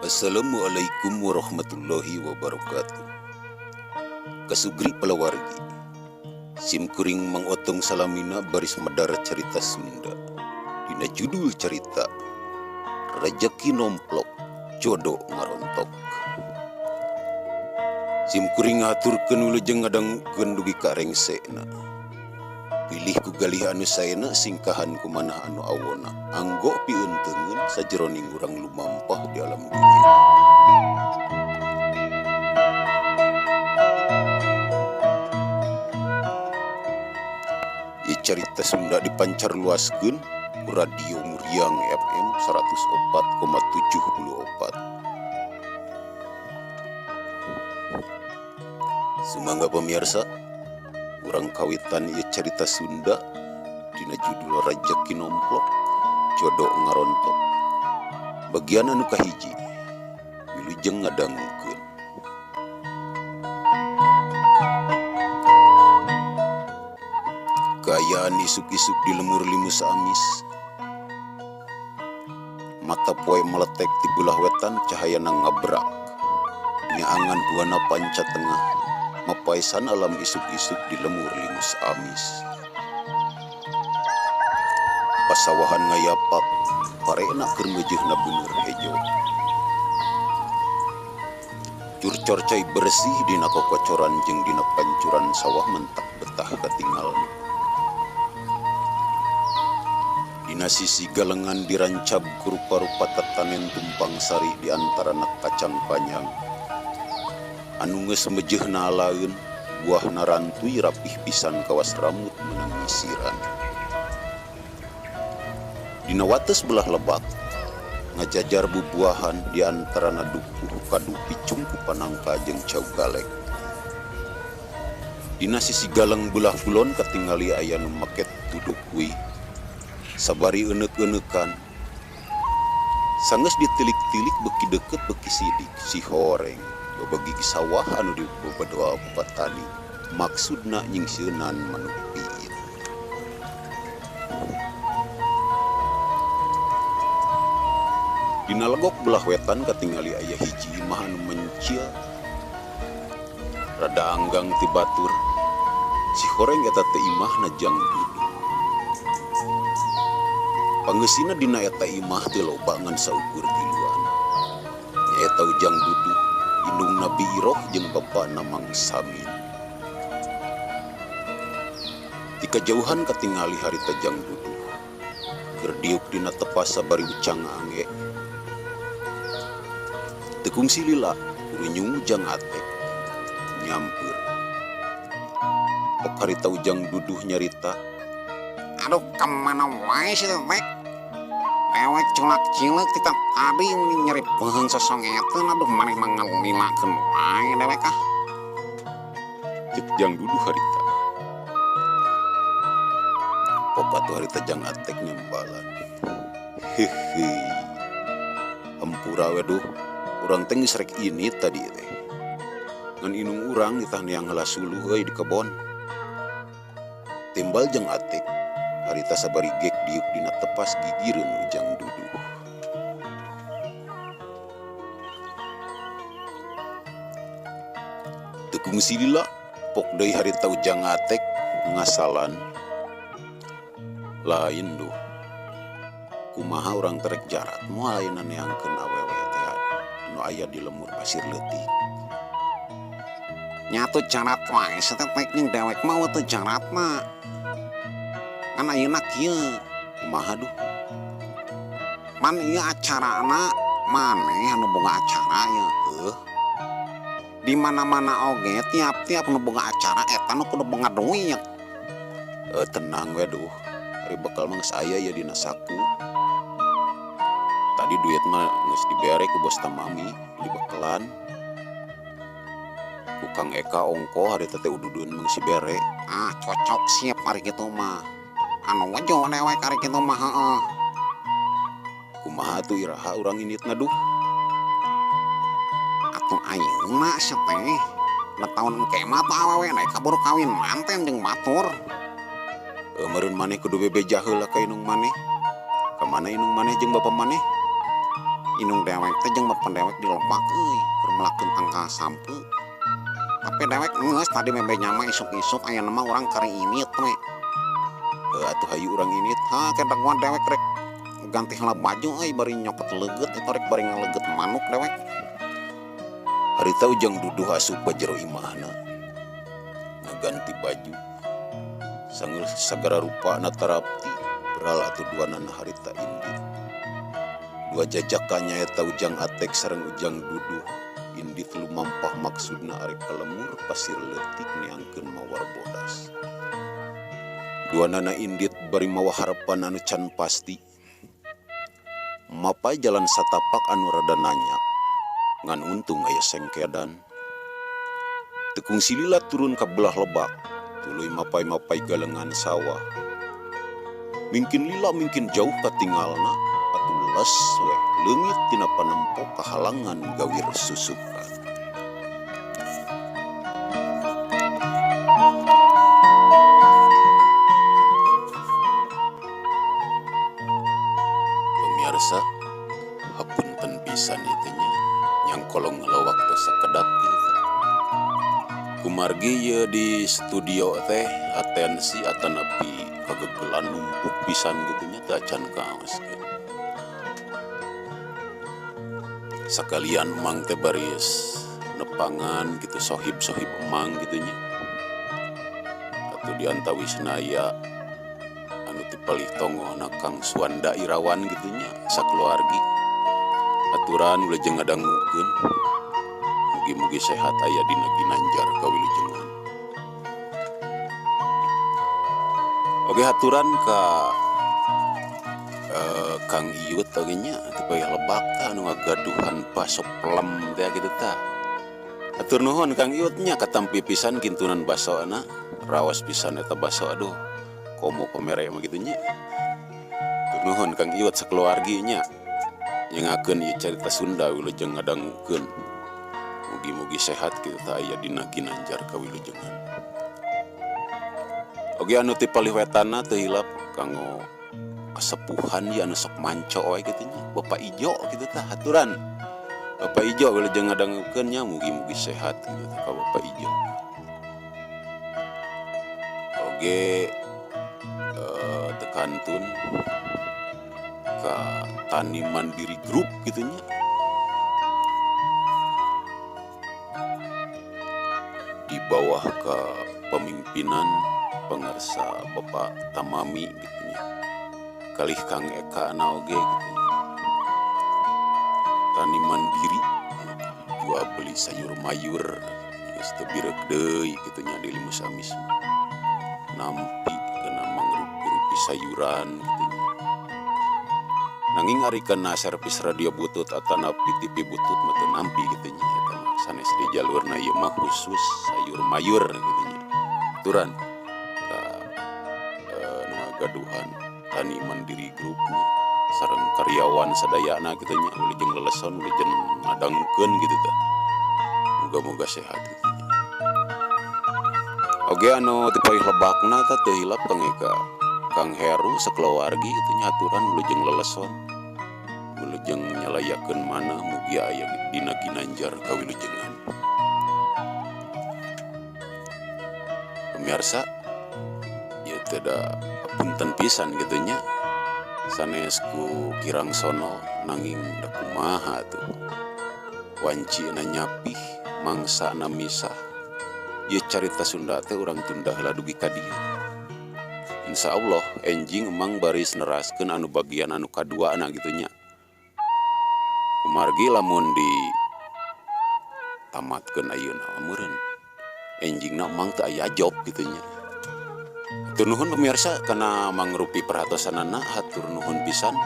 Assalamualaikum warahmatullahi wabarakatuh. Kasugri palawargi. Sim kuring Mang Otong salamina baris medar carita Sunda. Dina judul carita Rejeki Nomplok Jodo Ngarontok. Sim kuring ngahaturkeun wilujeng ngadangukeun dugi ka rengsena. Pilih ku galih anu saena singkahan ku manah anu awona anggo piunteungeun sajeroning urang lumampah di alam dunya. Ieu carita Sunda dipancar luaskeun ku Radio Muriang FM 104,74. Sumangga pemirsa, urang kawitan ieu carita Sunda dina judul Rejeki Nomplok Jodo Ngarontok. Bagian anu kahiji, wilujeng ngadangukeun. Kaayaan isuk-isuk di lemur limus amis. Mata poe meletek di belah wetan cahayana ngabrak. Nyaangan buana panca tengah mapaisan alam isuk-isuk di lemur limus amis. Pasawahan ngayapak parena keur meujeuhna beuneur hejo. Curcor cai bersih dina kokocoran jeung dina pancuran sawah mentak betah katingal. Dina sisi galengan dirancab ku rupa-rupa tatanen tumpang sari di antarana kacang panjang. Anu geus mejeuhna alaeun, buahna rantuy rapih pisan kawas ramut meunang nyisiran. Dina wates belah lebak, ngajajar bubuahan di antarana dukuh kadu picung ku panangka jeung cau galek. Dina sisi galeng belah kulon katingali aya nu make tuduk kuih. Sabari euneuk-eueukan. Sanggeus ditilik-tilik beuki deukeut beuki sidik si horeng. Babagi sawah anu dibebedoa ku patani maksudna nyingsieunan manuk piit. Dina legok belah wetan katingali aya hiji imah anu mencil. Rada anggang ti batur. Si horeng eta teh imahna jang duduh. Pangeusina dina eta imah teh loba ngan saukur tiluan. Nyaeta Ujang Duduh, indung Nabi Iroh jeung bapana Mang Samin. Ti kajauhan katingali harita Jang Duduh. Keur diuk dina tepas sabari ucang angge. Teu kungsi lila, kurunyung Ujang Atek nyampeur. Pok harita Ujang Duduh nyarita, Aduh, kemana wae sih teh? Dewek culak cileuk ti tadi nyeri peuheung sosongeteun, aduh maneh mah ngalilakeun wae dewek ah. Cek Jang Duduh harita. Pok atuh harita Jang Atek nyembalan. Hehe. Hampura we duh, urang teh geus rek ini tadi teh. Ngan indung urang ditah neang heula suluh euy di kebon. Timbal Jang Atek harita sabari gek diuk dina tepas gigireun Ujang Duduh. Teu kungsi lila, pok deui harita Ujang Atek ngasalan. Lain duh. Kumaha urang terek jarat moal ayeuna neangkeun awewe teh anu aya di lemur pasir leutik. Nyatu jarat wae teh tek jeung dewek mah teu jaratna. Kan ayeuna kieu. Kumaha duh? Pan ieu acarana maneh anu boga acara ieu. Heuh. Di mana-mana oge tiap-tiap nu boga acara eta nu kudu boga duit. Tenang we duh. Ari bekal mah geus aya ya dina saku. Tadi duit mah geus dibere ku bos Tamami dibekelan. Ku Kang Eka ongko harita teh ududeun mah geus dibere. Ah, cocok siap ari kitu mah. Anu wejo dewek ari kitu mah heueuh. Kumaha atuh iraha urang inditna duh? Atuh ayeuna sia teh. Da taun engke mah atuh awewe naik kaburu kawin manten jeung batur. Meureun maneh kudu bebeja heula ka indung maneh. Ka mana indung maneh jeung bapa maneh? Indung dewek teh jeung bapa dewek di lebak euy keur melakeun tangkal sampeu. Tapi dewek geus tadi mebe nyama isuk-isuk aya mah urang kari init we. Heuh atuh hayu urang init. Ha kedak gua dewek rek ganti heula baju euy bari nyokot leugeut eta rek bari ngaleugeut manuk dewek. Harita Ujang Duduh asup ka jero imahna ngaganti baju. Sanggeus sagara rupana tarapti beral atuh duanana harita indit. Dua jajakannya eta Ujang Atek sareng Ujang Duduh indit lumampah maksudna arek ka lemur pasir leutik neangkeun mawar bodas. Duanana indit bari mawa harepan anu can pasti. Mapai jalan satapak anu rada nanyak. Ngan untung aya sengkedan. Teu kungsi lila turun ka belah lebak, tuluy mapai-mapai galengan sawah. Mingkin lila mingkin jauh katingalna, atuh les we leungit tina panempo kahalangan gawir susukan. Pemirsa, hapunten pisan ieu nya. Nyangkolong ngelawak teh sakedap gitu. Kumargi ye di studio teh atensi atanapi kagegelan numpuk pisan gitu nya teh acan kaoskeun. Sakalian emang teh baris nepangan gitu sohib-sohib emang gitu nya. Atuh diantawisna aya anu ti palih tongohna Kang Suwanda Irawan gitu nya sakeluargi. Aturan wilujeng ngadangukeun. Mugi-mugi sehat aya dina ginanjar kawilujengan. Oke aturan ka Kang Iyut oge nya teu payah lebak tah anu ngagaduhan baso pelem teh kitu tah. Atur nuhun Kang Iyut nya katampi pisan kintunan basona, raos pisan eta baso aduh komo pamere mah kitu nya. Atur nuhun Kang Iyut sakeluargi nya. Nyengakeun ieu carita Sunda wilujeng ngadangukeun. Mugi-mugi sehat kitu tah aya dina ginanjar kawilujengan. Oge anu ti palih wetana teu hilap kanggo kasepuhan ieu anu sok manco we kitu nya. Bapak Ijo kitu tah aturan. Bapak Ijo wilujeng ngadangukeun nya mugi-mugi sehat kitu tah ka Bapak Ijo. Oge teu kantun ka Tani Mandiri Group gitu nya. Di bawah kepemimpinan pengersa Bapak Tamami gitu nya. Kalih Kang Eka na oge gitu nya. Tani Mandiri jual beli sayur mayur geus teu birek deui kitu nya di Limus Amis. Nampi kena mangrupi-rupi sayuran gitu nya. Nanging ari kana servis radio butut atanapi TV butut mah teu nampi kitu nya eta mah sanes di jalurna ieu mah khusus sayur mayur kitu nya. Aturan ka nu ngagaduhan Tani Mandiri Group nya sareng karyawan sadayana kitu nya wilujeng leleson wilujeng ngadangukeun kitu tah. Muga-muga sehat kitu nya. Oge anu ti paih lebakna tah teu hilap Kang Eka. Kang Heru sakeluargi kitu nya aturan wilujeng leleson. Wilujeng nyalayakeun mana mugi aya dina ginanjar kawilujengan. Pemirsa, ieu teh da punten pisan kitu nya. Sanes ku kirang sono nanging da kumaha atuh. Wancina nyapih, mangsana misah. Ieu carita Sunda teh urang tunda heula dugi ka dieu. Insya Allah enjing emang baris neraskeun anu bagian anu kaduana kitu nya. Kumargi lamun di tamatkeun ayeuna meureun enjingna emang teu aya job kitu nya. Hatur nuhun pemirsa kana mangrupi perhatosanana, hatur nuhun pisan.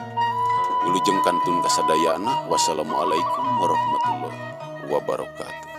Wilujeng kantun kasadayana. Wassalamualaikum warahmatullahi wabarakatuh.